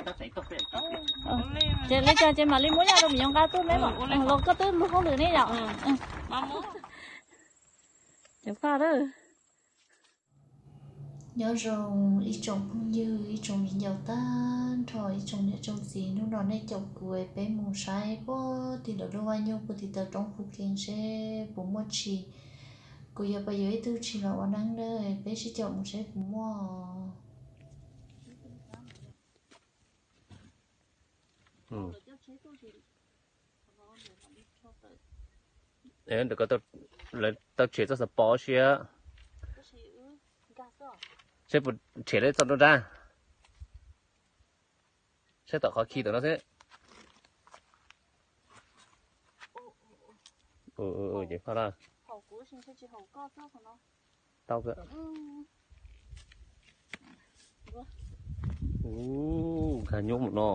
Ces li cas ces mam li muab yaj rau me nyuam nqa tuaj ne los koj twb lub hauj lwm ne yom. Cov faj lawm. Nyob zoo ib tsoom phooj ywg, ib tsoom viv ncaus tag nrho, ib tsoom niam tsoom txiv, hnub no nej caum kuv peb mus saib puag tim lawv lub vaj nyuj puag tim taw roob puag ke seb puas muaj tshis. Kuv yuav pab yuav ib tug tshis los ua neeb na, peb sib caum mus saib puas muaj. Ntawm ko lawv tau tshem txoj xov pos siab, seb puas tshem tau txoj nruab nrab, saib tom qhov khi tom no xwb. Ces faj lawm. Tau kawg. Nkag nyob mus no.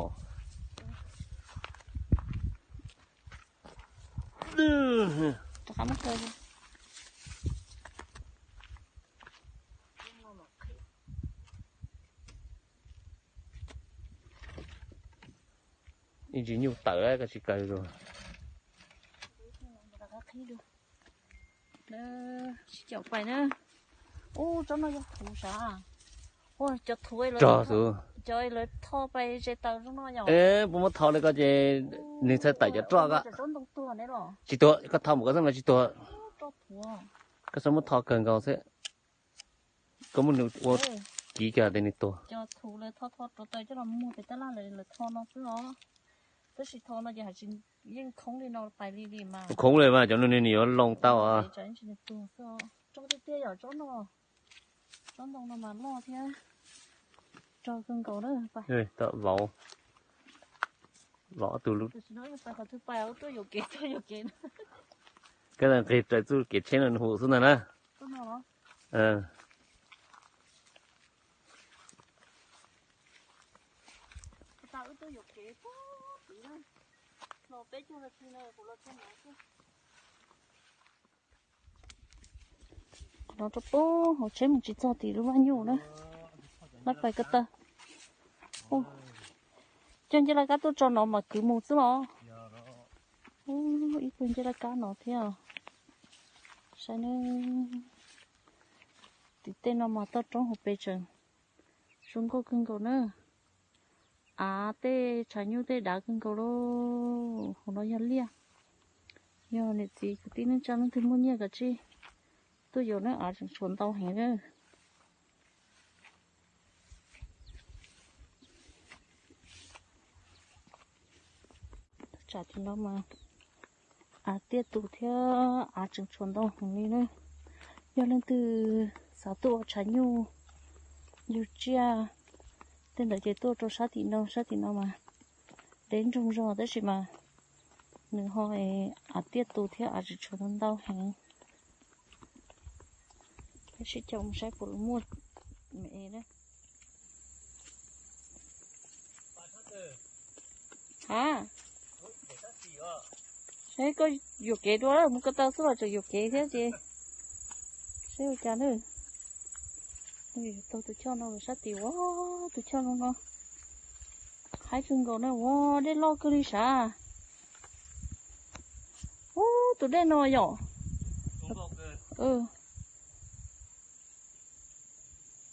Ib ntsis nyuj tawm koj tsis kawg los. Sib caum pais na. Ub, tsob no yog thuv sav. Ua cov thuv, cov lawv tho pais ze taws zoo no yom. Puas muab tho li ko ces nws txhais tawm cov roj ko. Tsis tuag, koj tho mus koj xwb mas tsis tuag. Koj xav muab tho kawg nkaus xwb. Koj muab nws ua kiv kiag tias nws tuag. Cov thuv lawv tho tho rau taws coj los muag pem tab laj lawv tho no xwb os. Tab sis tho no ces hais tsis yeej khoob li no pais li li mas. Khoob li mas cov no nws yuav loo tau. Tsis tuag xwb. Rog tiag tiag yom tsob no. Tsob ntoo no mas loj thiab rog kawg nkaus na. Vauv, vauv tus lub. Tam sim no pais qhov twg pais tuaj yuam kev tuaj yuam kev. Koj nqis raws txoj kev tsheb no nws hu xwb ntag na. Los rau pem hauv tsheb mus tsis txog tim lub vaj nyuj na. Lab pais ko taw. Coj ncej laj kab tuaj tso no mas kwv mus xwb los. Ib tug ncej laj kab no thiab. Saib na. Tim tej no mas toj roob hauv pes tseem zoo nkauj kawg nkaus na. Av tej tshav nyuj tej dav kawg nkaus lauj. Hauv no yog liaj. Yog niam txiv kwv tij neej tsa leej twg muaj nyiaj kav tsij tuaj yuav na, av tseem tshuav ntau heev na. Tsam tim no mas av tiaj tus thiab av tseem tshuav ntau heev li na. Yog leej twg xav tuaj ua tshav nyuj yug tsiaj tej ntawd ces tuaj rau sab tim no, sab tim no mas deb nroog zog tab sis mas nws ho av tiaj tus thiab av tseem tshuav ntau heev. Peb sib caum mus saib puas muaj me na. Ha, saib koj yuam kev dua, mus ko taw xwb los tseem yuam kev thiab ces. Saib ua cas na. Taug tus choj no los sab tim ua, tus choj no no haib kawg nkaus na, ua dej loj kawg li sav. Ub, tus dej no yom.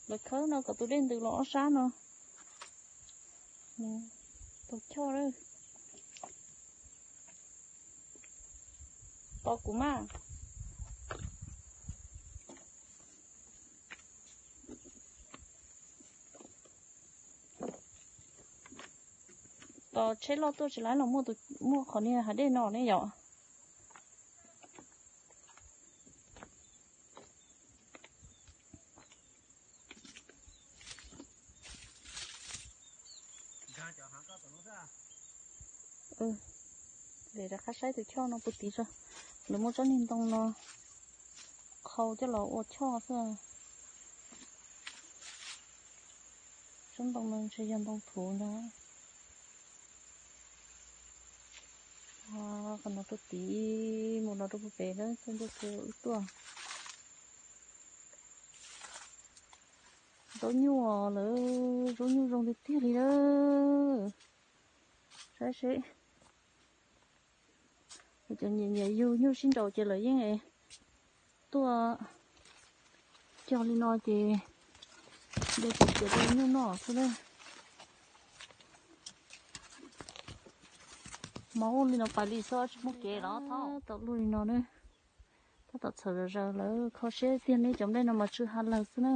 Lawv khawb no kom tus dej ntws los ob sab no. Tus choj na. Tos kuv mas. Tos tsheb loj tuaj tsis laib los muaj qhov niag hav dej no ne yom. Rov qab saib tus choj no puag tid tso. Lawv muab tsob niag ntoo no qhau coj los ua choj xwb. Tsob ntoo no ntshe yog ntoo thuv ntag. Qhov no rau tid mus no rau puag pem lawm, txog ntua wb tuaj. Zaub nyuj lawm, zaub nyuj zoo tiag tiag li lawm. Saib seb, cov nyiam nyiam yug nyuj sib nraus ces lawv yeej tuaj cog li no ces de tus ciav rau nyuj noj xwb na. Maub li no pais li xwb tsis muaj kev los thauj tau luaj li no na. Tab tom txhawm zom zaws lawv kho siab tiag li, cov nplej no mas tsw ha lawg xwb na.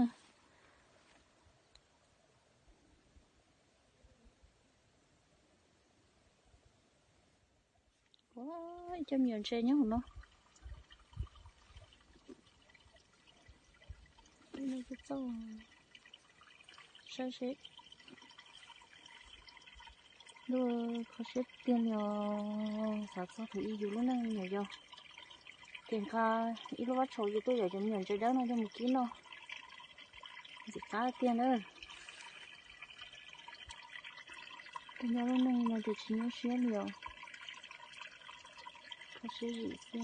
Ua, ib cov me nyuam ntses nyob hauv no. Saib seb. Luaj kho siab tiag li os, xav txog thaum ub yus lub neej me nyuam yaus ces nqa ib lub vab tshau yus tuaj yam cov me nyuam ntses dawb no coj mus kib noj, ntxim qab tiag na. Tej nyob lub neej no ces tsis nyuaj siab li os, kho siab zim xwb.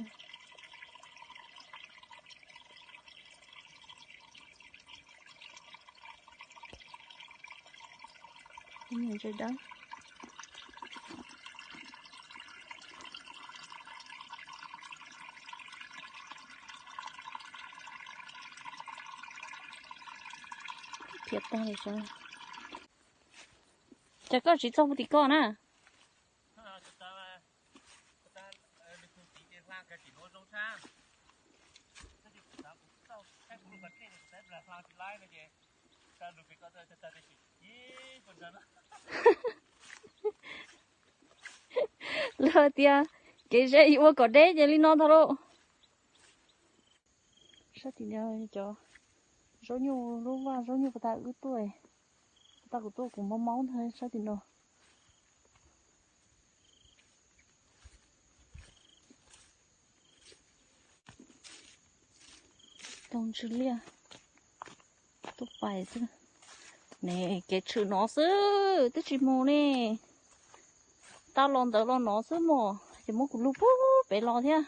Ntses dawb. Khiav tag li sas. Cas koj tsis txog puag tim koj na? Luag tias kev ze yus ua kom deb ces li no ntag lauj. Sab tim no cov zaub nyuj, lub vaj zaub nyuj puag ta wb tuaj, puag ta kuv tuaj kuv maub maub ntag sab tim no. Tau ntsw liaj tuaj pais xwb. Ne, kev tshwm no xwb twb tsis mus ne. Tau los ntawd los no xwb mog, ces muab kuv lug pug pem los thiab.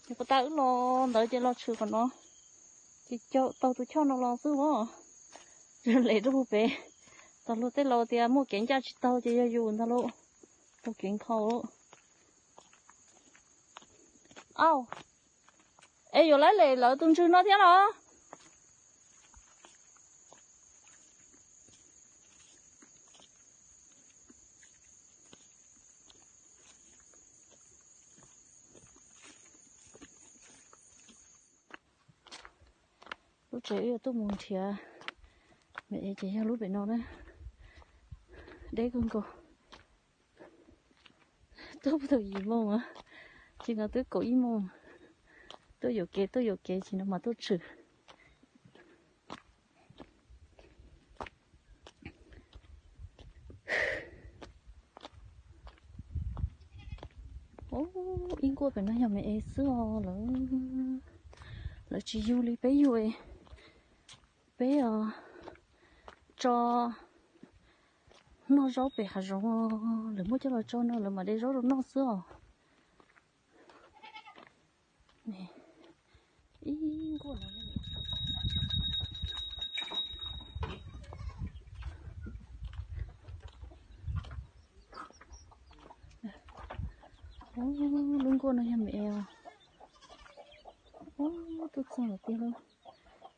Ces puag ta wb los ntawd ces los tshwm qhov no, ces caum tau tus choj no los xwb os. Lem rau pem, txog luag tej laus tias muaj kev ncaj tsis taug ces yog yus ntag lauj, taug kev nkhaus. Au, es yuav lawv lem lawv tus ntswg no thiab los? Lub tsev wb yuav tuaj mus nrhiav me es ces yog lub pem no na. Deb kawg nkaus. Tuaj puag thaum yim moos, ces no twb kaum ib moos. Tuaj yuam kev tuaj yuam kev ces no mas tuaj tshwm. Ub, ib nkuaj pem no yog me es xwb os lawv. Lawv tsis yug li peb yug, peb tso noj zaub pem hav zoov, lawv muab coj los tso no lawv mam de zaub rau noj xwb os. Ib nkuaj no, lub nkuaj no yog me es. Ub, tuaj txog lawm tiag lauj.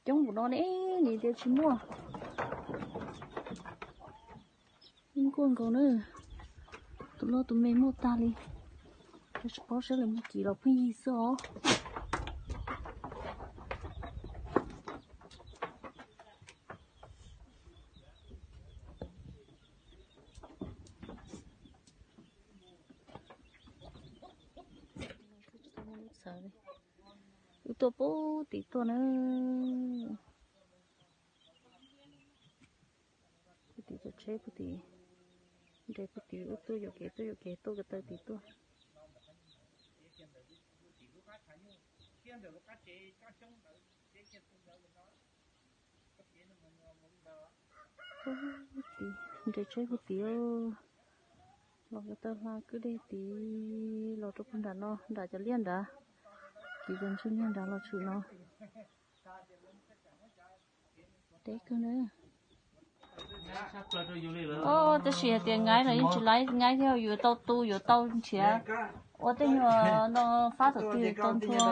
Coob npaum no ne, nim tias tsis muaj. Ib nkuaj nkaus na, tus loj tus me muaj tag li. Tsis paub saib lawv mus kim los pheej yig xwb os. Wb tuaj puag tim tuaj na. Puag tim cov tsheb puag tim, nres puag tim wb tuaj yuam kev tuaj yuam kev tuaj ko taw tim tuaj. Puag tim, nres tsheb puag tim, los ko taw hla kwj deg tid los rau puag nram no, nram cov liaj nrad, kiv cov ntsis liaj nrad los tshwm no. Deb kawg na. Tab sis hais tias nqaij los yeej tsis laib, nqaij thiaj yuav tau tu yuav tau nrhiav ua tej nyuag no fab thaum twg tau nthua.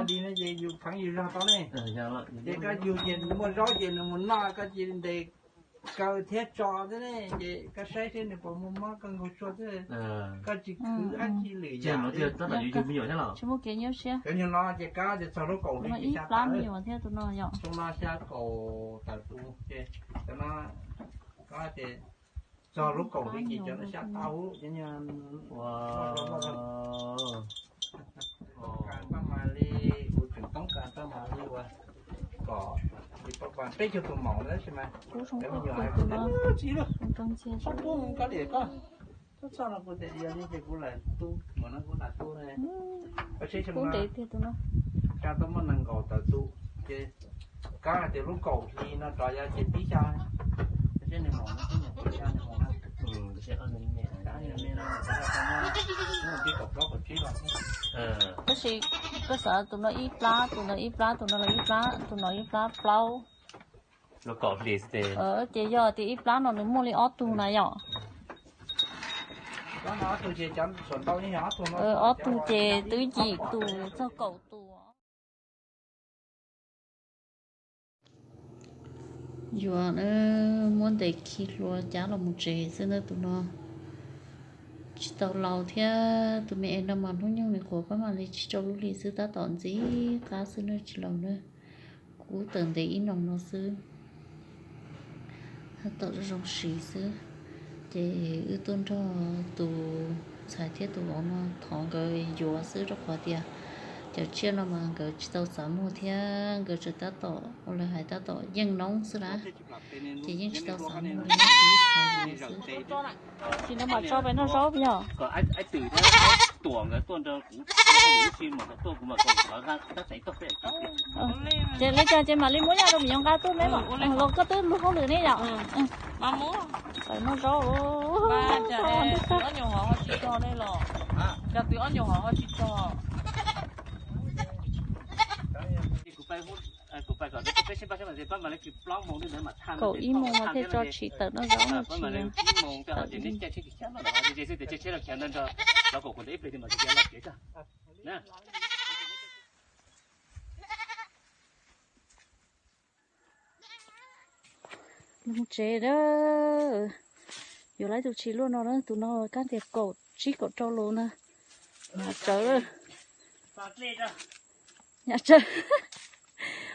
Ces koj yug ces muaj zaub ces nws mus noj, koj cia li ntes kaw thiab tso xwb ne, ces koj saib seb nws puas muaj mob koj nkaug tsua xwb. Koj tsis khwv dab tsi lwm yam li. Tsis muaj kev nyuaj siab. Cov nyuag no ces kab ces txog lub kaum hli ces ib plab me nyuam thiab tus no yom. Xyoo no xya kaum tawm tus ces cov no kab ces txog lub kaum hli ces cov no xya tau cov nyuag tau mas li, kuv tseem toob kas tau mas li uas kom peb caug tus maum tab sis mas cov me nyuam hais kuv tias tsis, tsis, kab li koj txhob txhoj no kuv tias yog li ces kuv lam tu, mas no kuv lam tu ne. Koj saib xyoo no xya tau muaj nees nkaum tawm tus ces kab hais tias lub kaum hli no rov yog ces pib xya, saib nws maum no, pib xya nws maum no. Tab sis koj xav tus no ib plab, tus no ib plab, tus no los ib plab, tus no ib plab plaub. Ces yog tias ib plab no nws muaj li ob tug na yom. Ob tug ces twb yim tus txog kaum tus. Yuav muab ntes khi hlua cab los mus tsev xwb ntag tus no. Tsis tau laus thiab tus me es no mas hnub nyoog nws qhuav pab mam li tsib rau lub hlis xwb tab tom ntxim qab xwb na tsis laus na. Kuv tawm ntev ib noo no xwb. Tab tom zoo zoo siv xwb. Ces wb tuaj nrog tus ntxhais thiab tus vauv no thov nkawd yuav xwb rau qhov tias cov tsiaj no mas nkawd tsis tau xav muag thiab nkawd tseem tab tom ua lawv hais tab tom yeej noob xwb na. Ces yeej tsis tau xav muag li, xav yuav xwb. Tsis no mas tso pem noj zaub yog. Ces li cas ces mam li muab yaj rau me nyuam nqa tuaj ne los koj twb lug hauj lwm ne yom. Pem noj zaub. Kaum ib moos mas thiaj tso tshis tawm noj zaub no tshis. Lug tsev a. Yuav lawv tus tshis luaj no na, tus no kab tias kaum tsib kaum rau lus ntag. Nyam tsawv, nyam tsawv.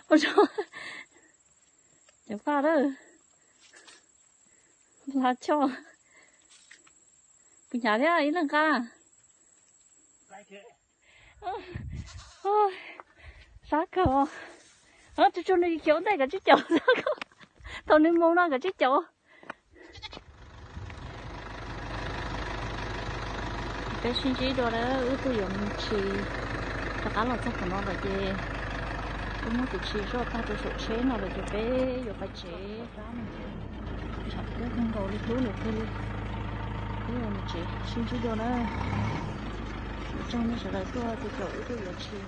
Ua rau cov faj a, hla choj. Puas hnyav thiab ib leeg nqa? Sab kawg. Tsuag tsuag nws khiav ua ntej kav tsij caum. Thaum nws mus no kav tsij caum. Peb sib ntsib dua na, wb twb yuav mus tshis rov qab los txog qhov no lawm ces wb muab tus tshis zoj tag rau saum tsheb no lawm ces peb yuav pais tsev. Tshav kub kawg nkaus li, hlub lawm kawg li. Wb yuav mus tsev, sib ntsib dua na. Ua tsaug nej sawv daws tuaj caum wb tuaj yuav tshis.